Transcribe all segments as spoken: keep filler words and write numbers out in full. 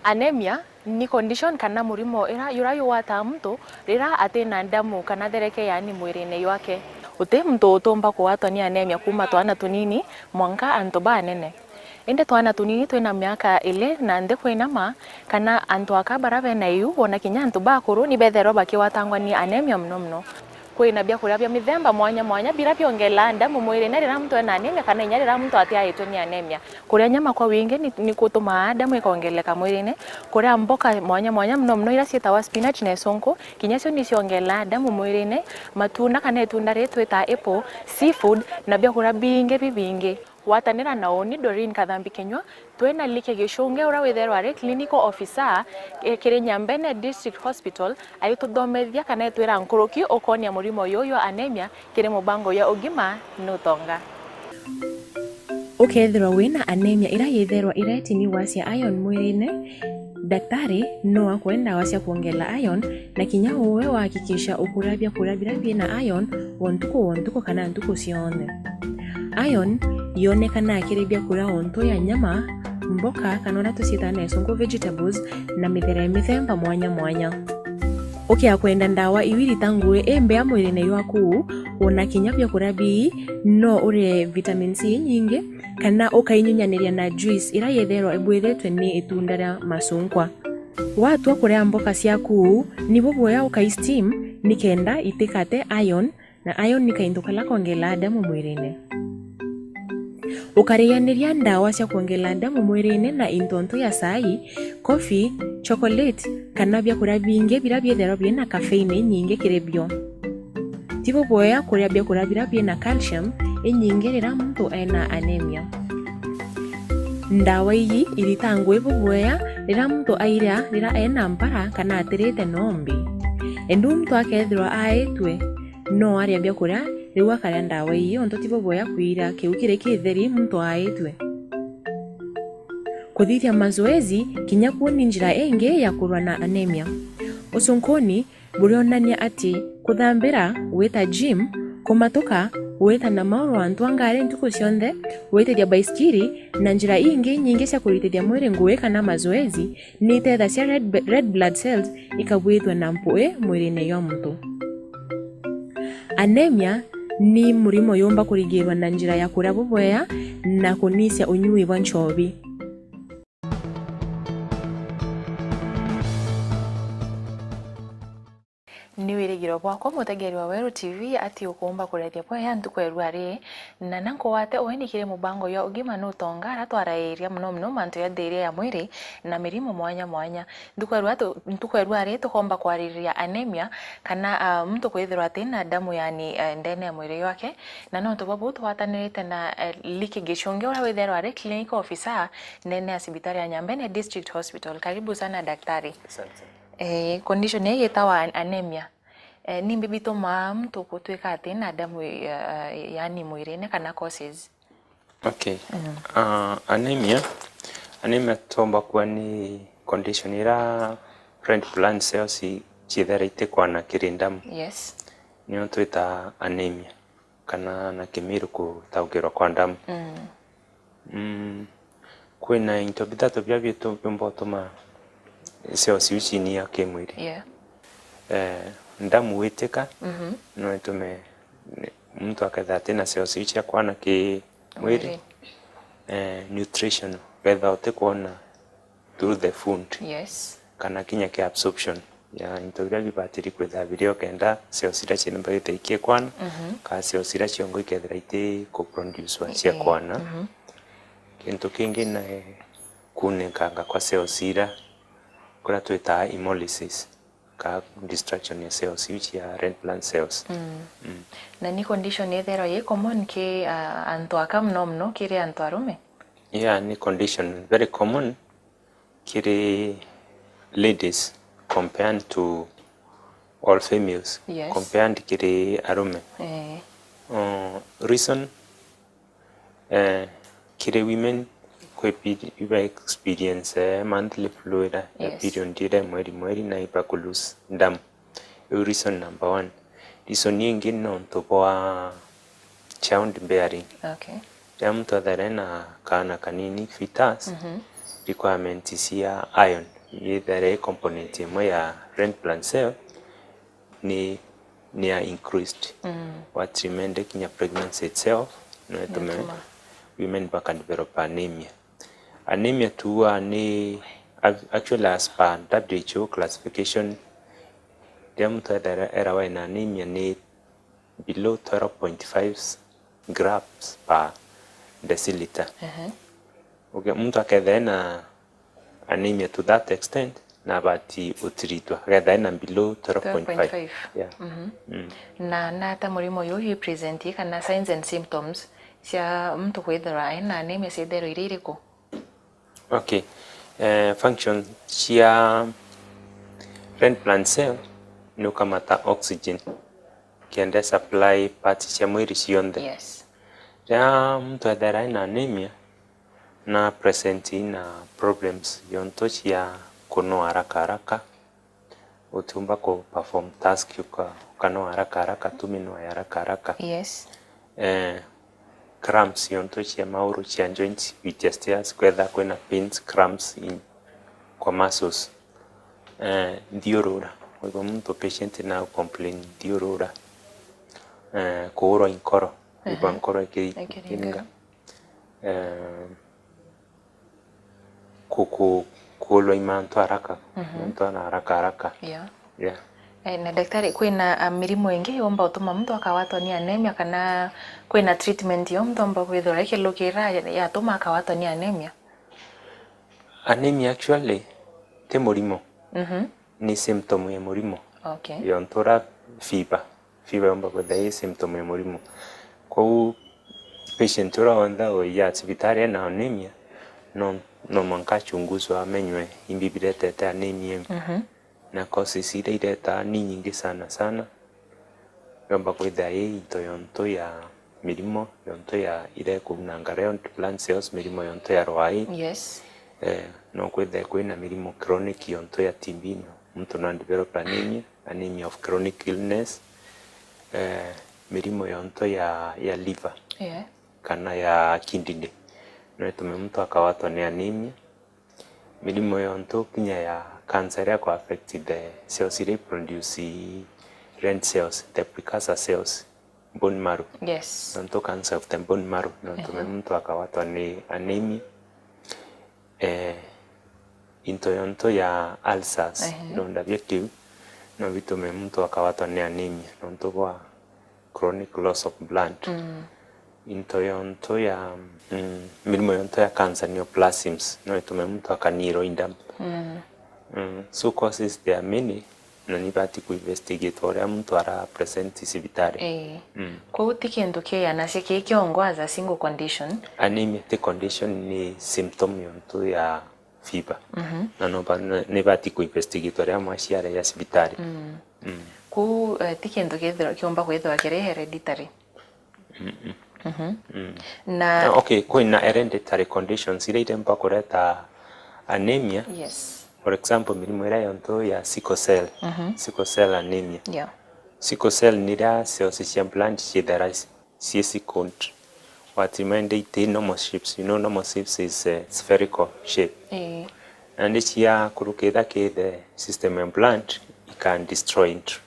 Anemia ni condition kana murimo ira, jura jugwataa muntu rira atina ndamu kana thereke yaani mwirine jwake. Uti muntu utumba kugwatwa ni anemia kuuma twana tunini mwanka antu banene. Indi twana tunini twina miaka ili na nthi kwinama, kana antu aka bara bena iu, ona kinya antu bakuru ni bethairwa bakigwatangwa ni anemia mono mono. Kwina biakuria bia mithemba mwanya mwanya bira biongelaa ndamu mwirine rira muntu ena anemia kana inya rira muntu atiaitwe ni anemia. Kuria nyama kwa wingi ni, ni kutumaa ndamu ikongeleka mwirine. Kuria mboka mwanya mwanya, mono mono ira ciitawa spinach na isunku, kinya cio ni ciongelaa ndamu mwirine. Matunda kana itunda riri twitaa apple, seafood na biakuria bingi bibingi. Gwatanira na uni Doreen Kathambi Kinyua, twina Like Gicungi uria withairwa ari clinical officer, eh, kiri Nyambene District Hospital, agituthomethia kana itwira nkuruki ukonia murimo juju jwa anemia kiri mubango jwa ugima nutonga. Ukethirwa wina anemia ira yithairwa iretini wa cia iron mwirine, daktari no akwe ndawa cia kwongela iron, na kinya uwe wahakikisha ukuria biakuria biria bina iron o ntuku o ntuku kana ntuku cionthe. Iron yonekanaa kiri biakuria o ntu ya nyama, mboka kana uria tuciitaa na isungu vegetables, na mithere ya mithemba mwanya mwanya. Ukia kwenda ndawa iu irita ngui imbea mwirine jwaku, ona kinya biakuria bii, no urie vitamin C inyingi, kana ukainyunyaniria na juice ira yetherwa ibwithitwe ni itunda ria masunkwa. Watua kuria mboka ciaku, ni bubwega ukai steam nikenda itikate iron, na iron ni kaintu kala kongelaa ndamu mwirine. Ukarianiria ndawa cia kwongela ndamu mwirine na into ntu ya cai, coffee, chocolate, kana biakuria bingi biria biithairwa bina caffeine inyingi kiri bio. Ti bubwega kuria biakuria biria bina calcium inyingi riria muntu ena anemia. Ndawa iji irita ngui bubwega riria muntu airia riria ena mpara kana atirite nombi. Indi muntu akethirwa aitwe, no aria biakuria, riu akaria ndawa ii, ontu ti bubwega kwiria kiu kiri kitheri muntu aitwe. Kuthithia mazoezi kinya kuo ni njira ingi ya kurua na anemia. Ucunkuni burionania ati kuthambira, gwita gym, kumatuka, gwita na maoro antu a ngari ntuku cionthe, gwitithia baisikiri, na njira ingi nyingi cia kuritithia mwiri ngui kana mazoezi, ni iteethagia red, red blood cells ikabwithua na mpui mwirine jwa muntu. Anemia ni murimo yumba kurigirwa na njira ya kuria bubwea na kunisia unyui bwa nchobi. Ni wirigiro bwakwa, mutegeri wa Weru T V, ati ukuumba kurethia bwea ntuku ya rua ri, na na nkugwate ugeni kiri mubango jwa ugima nutonga, ara twarairia mono mono mantu ja thiria ya mwiri na mirimo mwanya mwanya. Ntuku ya rua tu-, ntuku ya rua ri tukomba kwaririria anemia, kana, ah, muntu kwithirwa atina damu, yani, eh, ndene ya mwiri jwake, na nontu bwa buu tugwatanirite na, eh, Liki Gichungi, uria withairwa ari clinical officer ndene ya cibitari ya Nyambene District Hospital. Karibu sana daktari. Asante. Eh, condition ii yitawa an-, anemia. Eh, nimbi bitumaa muntu gutwika ati na damu, eh, yani mwirine kana causes? Okay. Mm. Ah, anemia, anemia tuumba kuwa ni condition ira red blood cells ciithera itikwana kiri damu. Yes. Niyo twitaa anemia, kana na Kimiru kutaukirwa kwa damu. Mm. Mm, kwina into bithatu biria bitu-, biumba utuma cells iu cinyia kimwiri. Yeah. Eh, damu gwitika, mhm, no itume ni-, muntu akethira atina cells iu cia kwana kimwiri. Mwiri. Eh, nutrition, ukethira utikwona through the food. Yes. Kana kinya ki absorption ya into biria bibatiri kwithira birio kenda cells iria ciina mbagite ikikwana, mhm, kana cells iria ciongo ikethira iti kuproduce cia kwana. Mhm. Kintu kingi ni kunenkanga kwa cells iria, kuria twitaa hemolysis, ka destruction ya cells iu cia red blood cells. Mm. Mm. Na ni condition itherwa yi common ki, ah, antu aka mono mono kiri antu arume? Yeah, ni condition very common kiri ladies compared to all females, yes, compared kiri arume. Eh. Uh, reason, eh, kiri women kwi peri-, iba experience, eh, monthly flow ira ya, yes, period ira mweri mweri na iba ku lose damu. Iu reason number one. Reason ingi ni nontu bwa child bearing. Okay. Riria muntu athaire na kaana kanini, fetus, mhm, requirement cia iron yithaira i component imwe ya red blood cell ni, ni ya increased. Mm. What remained kinya pregnancy itself, no itume Niatuma. women baka develop anemia. Anemia tuuga ni, ac-, actually as per W H O classification, riria muntu ethera-, erawa ena anemia ni below twelve point five grams per deciliter. Ehe. Okay, muntu akethira ena anemia to that extent, na abati utiritwa, akethira ena below twelve point five. Twelve point five. Yeah. Mhm. Mm. Na, na ata murimo uyu wi present kana signs and symptoms cia muntu kwithirwa ena anemia ciithairwa iri iriku? Okay. Eh, function cia red blood cell ni ukamata oxygen kenda supply parts cia mwiri cionthe. Yes. Riria muntu ethera ena anemia, na present na problems yonto cia kunoa haraka haraka, utiumba ku perform task uka-, ukanoa haraka haraka, tuminwa ya haraka haraka. Yes. Eh, cramps yonto cia mauru, cia joints, with your stairs, kwetha kwina pains, cramps in, kwa muscles. Eh, nthiurura. Waigua muntu patient na complain nthiurura. Eh, kuurwa inkoro. Waigua Ehe. nkoro iki-, Ikiringa. ikiringa. Eh, ku-, ku-, kuulwa i mantu haraka, Mhm. mantu ana haraka haraka. Yeah. Yeah. Eh, na daktari, kwina, ah, mirimu ingi yomba utuma muntu akawatwa ni anemia, kana kwina treatment yo muntu omba kwithirwa ikilukira ya-, yatuma akawatwa ni anemia? Anemia actually ti murimo. Mhm. Ni symptom ya murimo. Okay. Yontu ura fever. Fever yomba kwithira i symptom ya murimo. Kwou patient ura wonthe uija cibitari ena anemia, no, no mwanka achunguzwe amenywe imbi biretete anemia iu. Mhm. Na causes iria iretaa ni nyingi sana sana. Yomba kwithira i into yontu ya mirimo, yontu ya iria ikuunanga red blood cells, mirimo yontu ya rwai. Yes. Eh, no kwithire kwina mirimo chronic yontu ya T B, no muntu no develop anemia, anemia of chronic illness. Eh, mirimo yontu ya, ya liver Yeah. kana ya kidney no itume muntu akawatwa ni anemia. Mirimo yontu kinya ya cancer iria ku affect the cells iria i produce red cells, the precursor cells, bone marrow. Yes. Nontu cancer of the bone marrow, nontu Ehe. muntu akawatwa ni anemia. Eh, into yontu ya ulcers, Ehe. ironda bia kiu, no bitume muntu akawatwa ni anemia, nontu bwa chronic loss of blood. Mm. Into yontu ya, mm, mirimo yontu ya cancer, neoplasms, no itume muntu akanirwa i damu. Mm. Mm. So causes there are many, na ni bati ku investigate uria muntu ara present cibitari. Ii. Mm. Kwou ti kintu kiana cia ki kiongo as a single condition. Anemia ti condition, ni symptom yontu ya fever. Mhm. Na no ba-, ni, ni bati ku investigate uria mwaciara ya cibitari. Mm. Mm. Kwou, eh, ti kintu kithirwa, kiumba kwithirwa kiri hereditary. Mm-mm. Mhm. Mm. Na Ah, okay, kwina hereditary conditions iria iremba kureta anemia. Yes. For example, mirimo iria yontu ya sickle cell. Mhm. Sickle cell anemia. Yeah. Sickle cell ni iria cells cia blood ciithira ci-, ciĩ sickled. What remained iti normal shapes. You know, normal shapes is, eh, spherical shape. Ii. Nandi cia kurukitha ki the system ya blood, i can destroy it.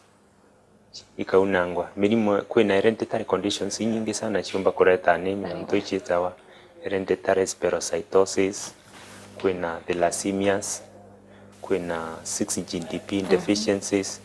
Ikaunangwa. Mirimo, kwina hereditary conditions inyingi sana ciumba kureta anemia, Anemia. nontu iciitawa hereditary spherocytosis, kwina thalassemias, kwina six G D P Mhm. deficiencies.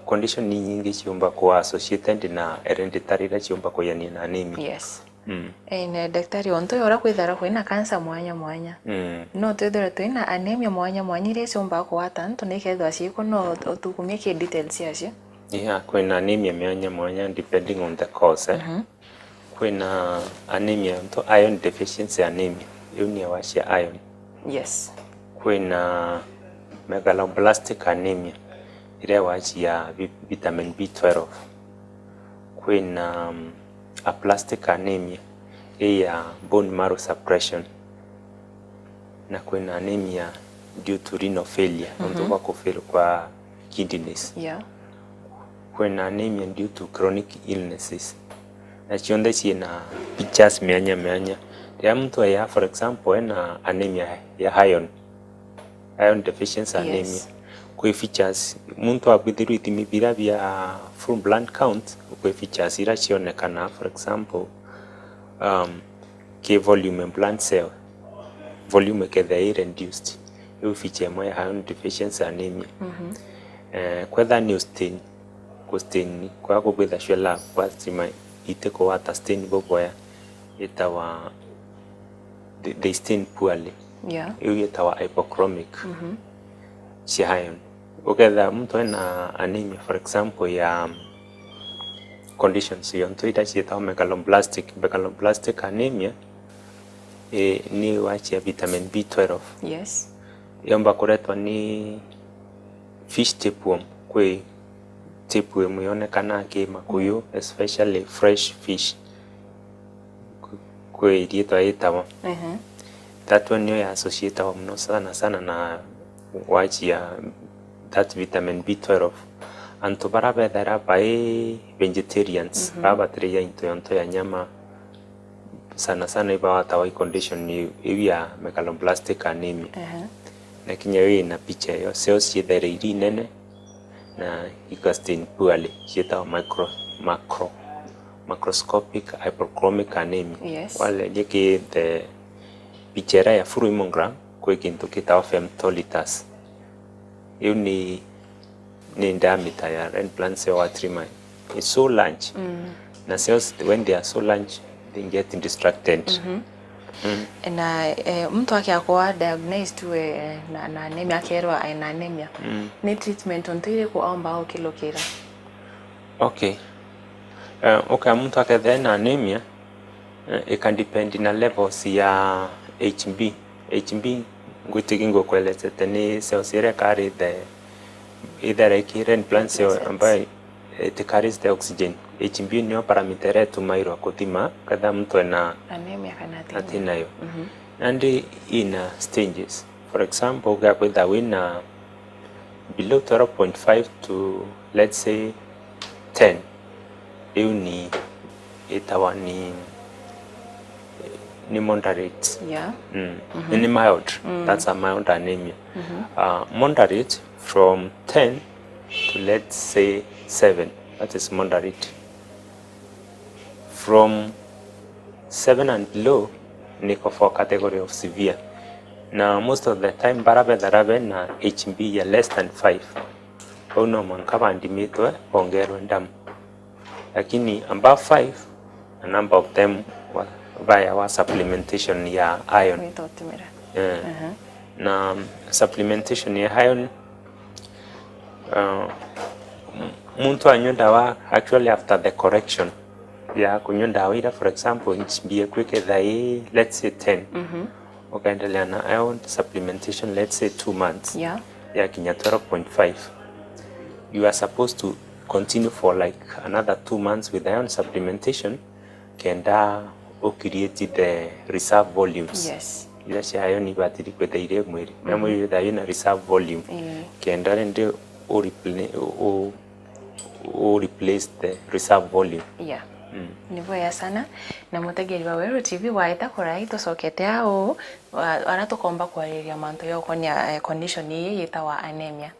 Condition inyingi ciumba ku associated na hereditary iria ciumba kujania na anemia. Yes. Mm. Eh, na daktari, ontu uria kwithara kwina cancer mwanya mwanya. Mm. No twithirwe twina anemia mwanya mwanya iria ciumbaga kugwata antu, na ikethirwa ciiko, no utukumie ki details ciacio? Yeah, kwina anemia mianya mwanya depending on the cause, eh. Mhm. Kwina anemia nto iron deficiency anemia. Iu ni ewa cia iron. Yes. Kwina megaloblastic anemia, iria ewa cia vi-, vitamin B twelve. Kwina, um, aplastic anemia, ii ya bone marrow suppression. Na kwina anemia due to renal failure, nontu Mhm. bwa kufail kwa kidneys. Yeah. Kwina anemia due to chronic illnesses. Na cionthe ciina pictures mianya mianya. Riria muntu aya, for example, ena anemia ya iron, Iron deficiency anemia. Yes. Kwi features, muntu abwithirwa ithimi bira bia full blood count, kwi features ira cionekana, for example, um, ki volume blood cell, volume ikethia i reduced. Iu feature imwe ya iron deficiency anemia. Mhm. Eh, kwetha ni ustain, kustain, kwa kubwitha shwela kwa stima itikugwata stain buboya, itawa, they, they stain poorly. Yeah. Iu yetawa hypochromic, mhm, cia iron. Ukethira muntu ena anemia, for example, ya, um, conditions yontu ira cietawa megaloblastic, megaloblastic anemia, eh, ni wachia vitamin B twelve. Yes. Yomba kuretwa ni fish tapeworm. Kwi tapeworm yonekana ki makuyu, especially fresh fish. Kwi, kwi iriitwa yitawa. Ehe. That one niyo ya associatawa muno sana sana na wachia that vitamin B twelve. Antu bara bethera bai vegetarians, mhm, bara batiria into yonto ya nyama, sana sana ibawatawa i condition iu, iu ya megaloblastic anemia. Ehe. Na kinya wi na picha iyo, cells ciethere iri nene, na ikastain poorly, cietawa micro, macro, macroscopic hypochromic anemia. Yes. Waleria ki the picha iria ya full hemogram, kwi kintu kitawa femtolithus. Iu ni, ni diameter ya red blood cell wa three mile. It's so large. Mm. Na cells, when they are so large, they get distracted. Mhm. Mm. Na, eh, muntu akiakwa diagnosed we, eh, na, na anemia, akerwa aina anemia. Mm. Ni treatment ontu iriku aomba ukilukira? Okay. Eh, okay, muntu akethira ena anemia, eh, ika depend na levels ya H B. H B ngwitikia ngukuelezete ni cells iria carry the, either like red blood cell ambayo it carries the oxygen. H B niyo parameter iria itumairwa kuthima kethira muntu ena anemia kana atina nayo. Mhm. Nandi ina stages. For example, ugakwitha wina below twelve point five to, let's say, ten, iu ni itawa ni, ni moderate. Yeah. Mm. Mhm. Ni mild. Mm. That's a mild anemia. Mhm. Uh, moderate from ten to, let's say, seven. That is moderate. From seven and below niko for category of severe. Na most of the time, bara bethera bena H B ya less than five, bau no mwanka bandimitwe bongerwe ndamu. Lakini above five, a number of them wa, baya wa supplementation ya iron. Withotimira. Eh. Aha. Na supplementation ya iron, uh, m-, muntu anywa ndawa actually after the correction ya kunywa ndawa ira, for example, H B eku ikethira i, let's say, ten. Mhm. Ukaendelea na iron supplementation, let's say, two months. Yeah. Yakinya twelve point five, you are supposed to continue for, like, another two monthts with iron supplementation, kenda u create the reserve volumes. Yes. Iria cia iron ibatiri kwithira iri mwiri. Na, mhm, mwiri withira wina reserve volume. Ii. Kenda rindi u repla-, u, u replace the reserve volume. Yeah. Mm. Ni bwega sana. Na mutegeri wa Weru T V waita kurai, tucokete au, wa-, ara tukomba kwariria mantu ya ukonia, eh, condition ii yitawa anemia.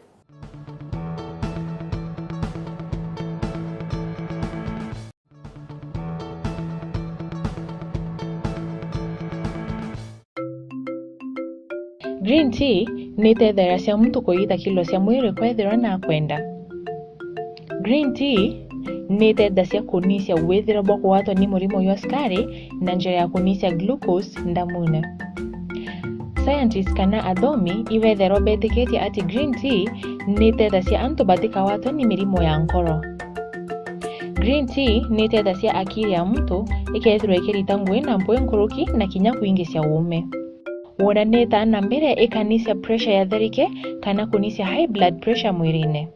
Green tea ni itethereria cia muntu kuita kilo cia mwiri kwethirwa na kwenda. Green tea ni itethereria kunyihia withiro bwa kugwatwa ni murimo jwa cukari na njira ya kunyihia glucose ndamune. Scientists kana athomi ibetherwa betikitie ati green tea ni itethereria antu batikagwatwe ni mirimo ya nkoro. Green tea ni itethereria akiri ya muntu ikethirwa ikirita ngui na mpwi nkuruki na kinya kwingicia uume. Wona ni itaa na mbere ikanyihia pressure ya therike kana kunyihia high blood pressure mwirine.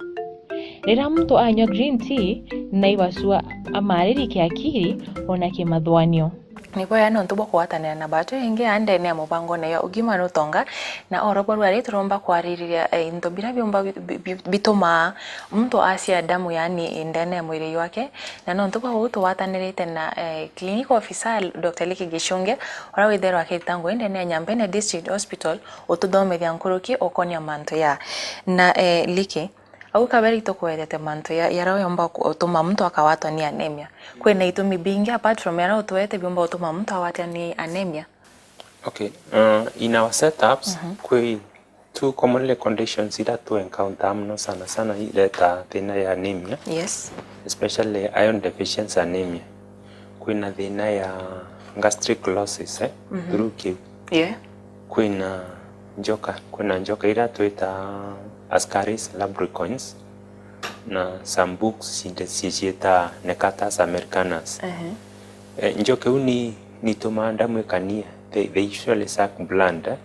Riria muntu anywa green tea, naibacua amariri kiakiri ona kimathwanio. Ni bwega nontu bwa kugwatanira na batwi ingi a ndene ya mubangone ya ugima na utonga, na oro bwa rwari turomba kwaririria, eh, into biria biumba bi-, bi-, bi-, bitumaa muntu acia damu, yaani ndene ya mwiri jwake. Na nontu bwa uu tugwatanirite na, eh, clinical officer Doctor Liki Gicunge, uria withairwa akirita ngugi ndene ya Nyambene District Hospital, ututhomethia nkuruki ukonia mantu ya. Na, eh, Liki, au kabere itukwetete mantu ya, yaria yomba ku-, utuma muntu akawatwa ni anemia. Kwina itumi bingi apart from yaria utwete biumba utuma muntu awatwa ni anemia. Okay, uh, in our setups, kwi two commonly conditions iria tu encounter mono sana sana ireta thina ya anemia, Yes. especially iron deficiency anemia. Kwina thina ya gastric ulcers, eh, through kiu. Yeah. Kwina njoka, kwina njoka iria twita Ascaris labricones, na some books cinde ciecieta Necatus americanus. Ehe. Eh, njoka iu ni, nitumaa damu ikania, they, they usually suck blood, eh,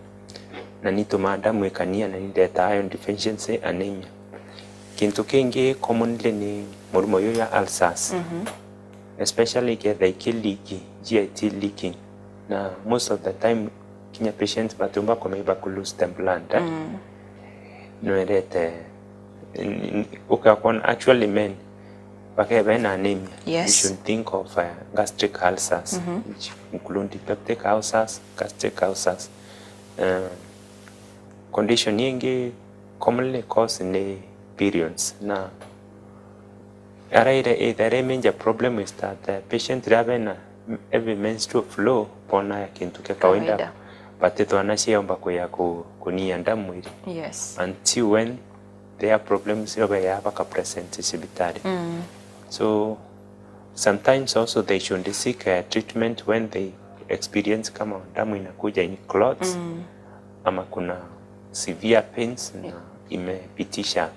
na nitumaa damu ikania na nireta iron deficiency anemia. Kintu kingi commonly ni murimo uyu ya ulcers, especially iketha iki leak, G I T leaking, na most of the time kinya patients batiumba kumenya baku lose the blood, eh? Noerete, n-, n-, ukakwona actually men bakebe na anemia. Yes. You should think of, uh, gastric ulcers, which include peptic ulcers, gastric ulcers. Uh, condition ingi commonly cause ni prions, na ara ire, ire major problem is that, uh, patient riria bena heavy menstrual flow, bona ya kintu kia kawaida, Kawaida. But twana ciomba kuya ku-, kunia damu mwiri. Yes. Until when their problems yobe ya baka present cibitari. So sometimes also they should seek, uh, treatment when they experience kama damu inakuja in clots, ama kuna severe pains na imepitisha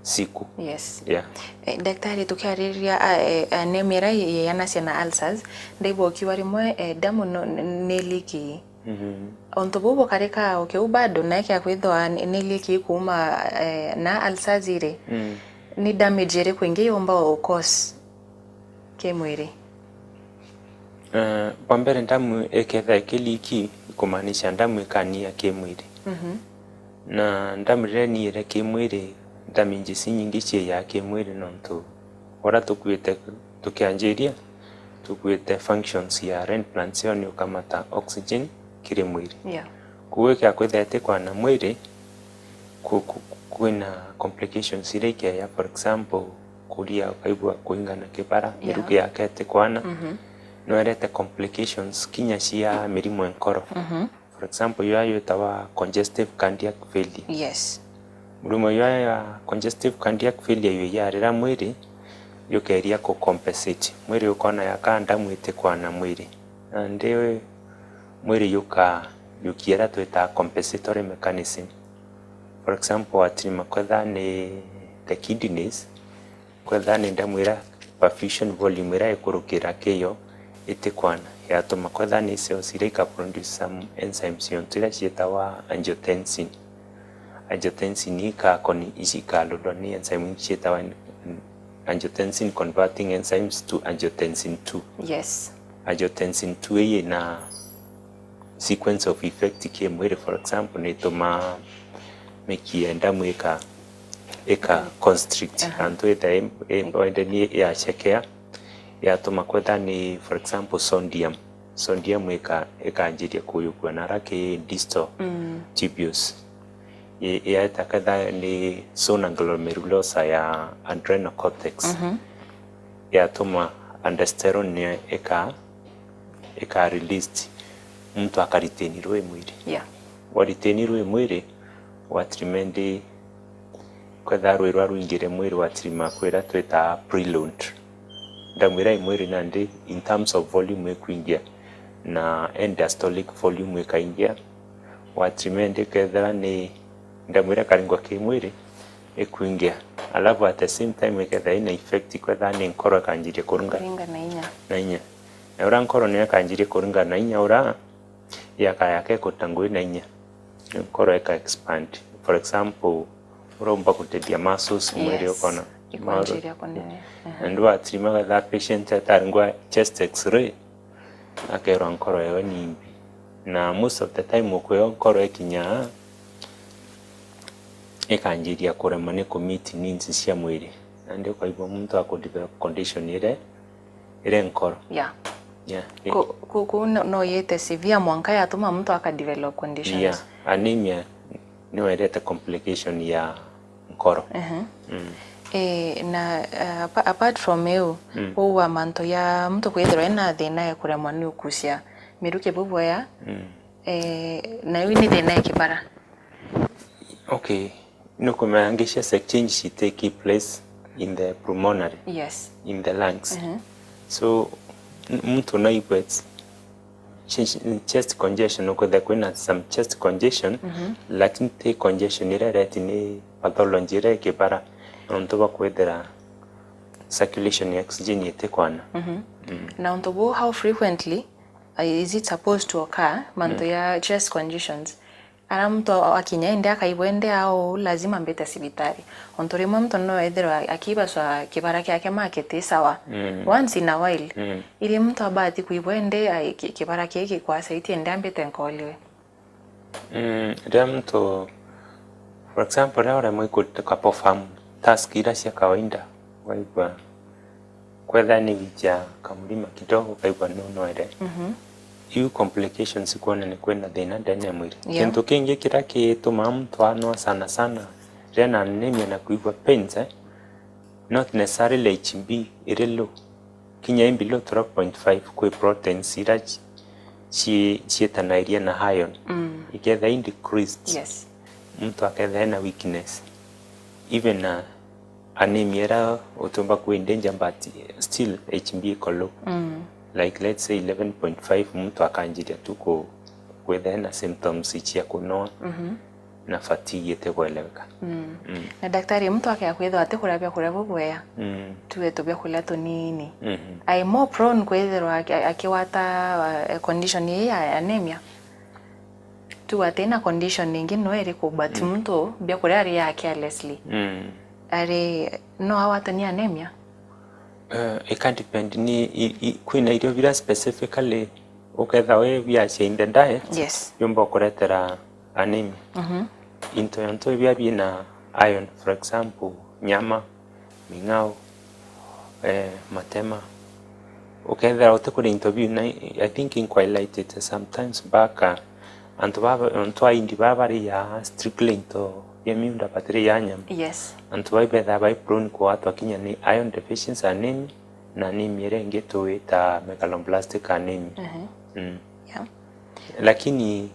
siku. Yes. Yeah. Eh, daktari, tukiaririria, ah, eh, anemia iria yeyanacia na ulcers, ndaigua ukiuga rimwe, eh, damu no, n-, ni leaky. Untu buu bukarika o kiu bado, na ikea kwithwa ni, ni leaky kuuma, eh, na ulcers ri, ni damage iriku ingi yumba u cause kimwiri? Eh, bwa mbere, damu ikethira ikiliki, ikumaanisha damu ikania kimwiri. Na damu riria iniire kimwiri, damages inyingi ciiyaa kimwiri, nontu uria tukuite tukianjiria, tukuite functions ya red blood cell ni ukamata oxygen kiri mwiri. Yeah. Koguo ikea kwithira itikwana mwiri, ku-, ku-, kwina complications iria ikeeya, for example, kuria ukaigua kuingana kibara, Yeah. miruki yake itikwana, no irete complications kinya cia mirimo ya nkoro. For example, yua yitawa congestive cardiac failure. Yes. Murimo yua ya congestive cardiac failure yua yarira mwiri, yukeria ku compensate. Mwiri ukona yaka damu itikwana mwiri. Nandi mwiri yuka, yukia iria twitaga compensatory mechanism. For example, watirima kwetha ni the kidneys, kwetha ni damu iria perfusion volume iria ikurukira kiyo itikwana, yatuma kwetha ni cells iria ika produce some enzymes yontu iria ciitawa angiotensin. Angiotensin ikakoni, ici ikaludwa ni enzyme ici ciitawa angiotensin converting enzymes to angiotensin two. Yes. Angiotensin two ii ina sequence of effect ki mwiri, for example, ni itumaa mikia ya damu ika, ika constrict. Aha. Antu itha i, i, wende ni yachekea, yatuma kwetha ni, for example, sodium. Sodium ika, ikanjiria kuyukua na ara ki distal tubules. I, yaeta ketha ni zona glomerulosa ya adrenal cortex. Yatuma aldosterone niyo ika, ika released, muntu aka retain rwi mwiri. Yeah. Wa retain rwi mwiri, wa treatment, kwetha rwi rwa rwingire mwiri, wa treatment kwira twita preload. Damu iria i mwiri nandi in terms of volume ikwingia, na end diastolic volume ikaingia. Wa treatment kethira ni damu iria ikaringwa ki mwiri ikwingia. Alafu at the same time ikethira ina effect, kwethira ni nkoro ikanjiria kuringa Kuringa na inya. na inya. Na uria nkoro niyo ikanjiria kuringa na inya uria, yaka yake kuta ngugi na inya. Nkoro ika expand. For example, uromba kutethia muscles mwiri Yes. ukona. Ikwanjiria kunene. Aha. And wa treatment ketha patient ataringwa chest x-ray, akerwa nkoro yawe ni imbi. Na most of the time ukweo nkoro ikinyaa, ikanjiria kurema ni ku meet needs cia mwiri. Nandi ukaigua muntu aku develop condition ire, ire nkoro. Yeah. Yeah. Ku-, ku-, ku no, no yite severe mwanka yatuma muntu aka develop conditions. Yeah. Anemia niyo irete complication ya nkoro. Ehe. Mm. Eh, na, uh, apa-, apart from iu, mm, uu wa mantu ya muntu kwithirwa ena thina ya kuremwa ni ukucia miruki bubwea, mm, eh, nayo ni thina ya kibara. Okay. Nukumenya ngi cia exchange ci take place in the pulmonary, yes, in the lungs. Mhm. So, n-, muntu naigua ch-, chest congestion, ukwithira kwina some chest congestion, mhm, lakini ti congestion iria ireti ni pathology iria ikibara, nontu bwa kwithira circulation ya oxygen itikwana. Mhm. Mm. Na untu buu, how frequently, uh, is it supposed to occur, mantu, mm, ya chest congestions? Ara muntu akinya indi akaigua indi au, lazima mbite cibitari. Ontu rimwe muntu no ethirwa akibacwa kibara kiake ma kiti sawa. Mm. Once in a while. Mm. Iri muntu abati kuigua indi, ai, ki-, kibara kii gikwasaitie indi ambite nkoliwe. Mm, riria muntu, for example, riria uremwe ku-, ka perform task iria cia kawaida, waigua kwethira ni wikia kamurima kidogo, ukaigua ni unoere. Mhm. Iu complications kwona ni kwina thina ndene ya mwiri. Yeah. Kintu kingi kiria gitumaa muntu anwa sana sana, riria na anemia na kuigua pains, eh, not necessarily H B iri low. Kinya i below twelve point five kwi proteins iria ci-, ci-, ciitanairie na iron. Mm. Ikethira i decreased, yes, muntu akethira ena weakness. Even na anemia iria utiumba kwi danger, but still H B iko low. Mm. Like, let's say, eleven point five, muntu akanjiria tu ku-, kwithira ena symptoms cia kunoa, mhm, na fatigue itigweleweka. Mm. Mm. Na daktari, muntu akea kwithirwa atikuria biakuria bubwea, mm, tuwe tu biakuria tunini, mhm, ai more prone kwithirwa aki-, akiwata, uh, condition ii ya anemia? Tu atina condition ingi no iriku, but, mm, muntu biakuria aria carelessly. Mm. Ari no awatwe ni anemia? Eh, it can depend. Ni, i, i, kwina irio biria specifically ukethira wi biacia in the diet, yes, biumba kuretera anemia. Mhm. Into yontu biria bina iron, for example, nyama, ming'ao, eh, matema. Ukethira utikuria into biu, na I think inkwalilaitite sometimes back, ah, antu baba, antu aindi baba bariaa strictly into bia miunda, batiriaa nyama. Yes. Antu bau bethaa bai prone kuatwa kinya ni iron deficiency anemia, na anemia iria ingi tuita megaloblastic anemia. Mhm. Mm. Yeah. Lakini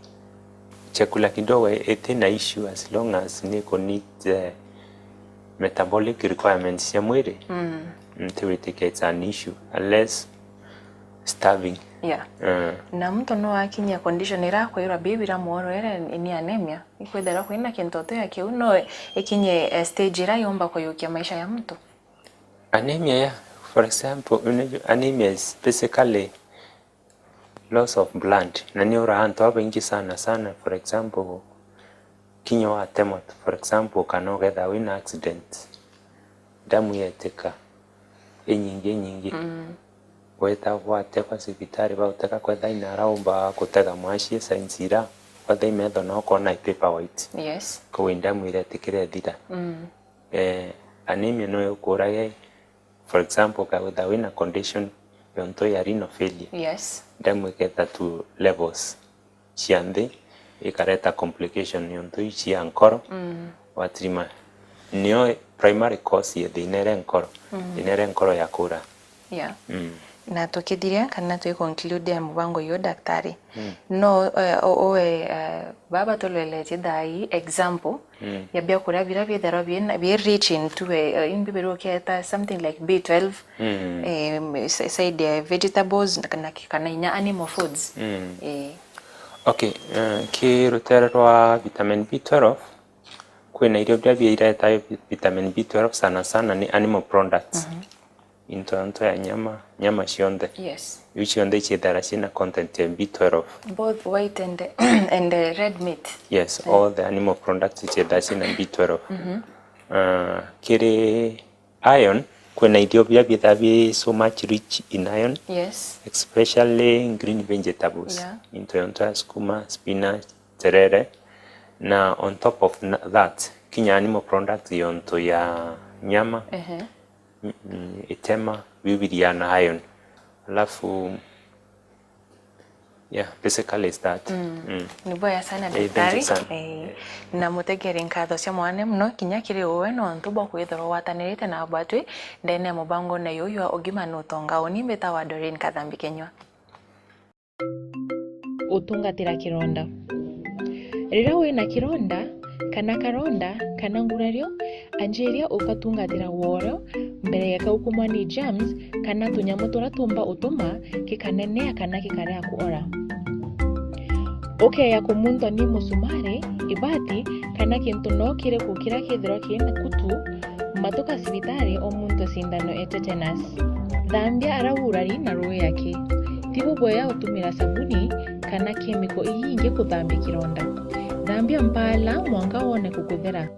chakula kidogo itina issue as long as ni ku meet, eh, metabolic requirements cia mwiri. Mm. Ntiwitikite it's an issue unless starving. Yeah. Eh. Na muntu no akinyia condition iria akwirwa biu biramworoere ni anemia, ikwithirwa kwina kintu tu ya kiu, no ikinye, eh, stage iria yomba kuyukia maisha ya muntu. Anemia, yeah. For example, unajua, anemia is basically loss of blood. Na ni ura antu babaingi sana sana, for example, kinya watemwa, for example, kana ukethira wina accident, damu yetika inyingi inyingi. Mm. Weta gwatekwa cibitari, bauteka kwetha ina araumba kutega mwacie signs ira, kwetha imetho na ukona i paper white. Yes. Koguo damu iretikira ithira. Mm. Eh, anemia no ikurage, for example, ukethira wina condition yontu ya renal failure. Yes. Damu iketha tu levels cia nthi, ikareta complication yontu ici ya nkoro, mm, watirima. Nio primary cause ya thina ire nkoro, mm, thina ire nkoro ya kura. Yeah. Mm. Na tukithiria kana twi conclude ya mubango uyu, daktari, mm, no, eh, u-, uwe, eh, baba tulweletie thaa ii example, mm, ya biakuria biria bithirwa bina, bi rich in tuwe, eh, imbi birukieta something like B twelve, mm, eh, s-, side ya vegetables, na kana, kana inya animal foods. Mm. Eh. Okay, eh, ki rutere rwa vitamin B twelve, kwina irio biria biireta vitamin B twelve sana sana ni animal products. Mhm. Into, into ya nyama, nyama cionthe. Yes. Iu cionthe iciithara ciina content ya B twelve. Both white and, and, uh, red meat. Yes, eh, all the animal products iciithara ciina B twelve. Mhm. Ah, kiri iron, Kwina irio biria biithaa bi so much rich in iron, Yes. Especially green vegetables. Yeah. Into yonto ya sukuma, spinach, terere. Na on top of na- that, kinya animal products yonto ya nyama, Ehe. mm, itema, biu biriana iron. Alafu, yeah, basically is that. Mm. Ni bwega sana, Eh, thank you daktari. Sana. Eh, na mutegeri nkatho cia mwane muno kinya kiri uwe nontu bwa kwithirwa watanirite na bwatwi ndene ya mubangone yuyu wa ugima nutonga. Uni mbitawa Doreen Kathambi Kenywa. Utungatira kironda. Riria wina kironda, kana karonda, kana ngurario, anjiria ukatungatira woro mbere ya kaukumwa ni germs kana tunyamu turia tumba utuma gikanenea kana gikaria kuora. Ukeya kumunthwa ni musumari, ibati, kana kintu no kiriku kiria kithirwa kina kutu, matuka cibitari umunthwe cindano ya tetanus. Thambia aria urari na ruui aki. Ti bubwega utumira sabuni kana kemiko ii ingi kuthambia kironda. Thambia mpaala mwanka wone kukuthera.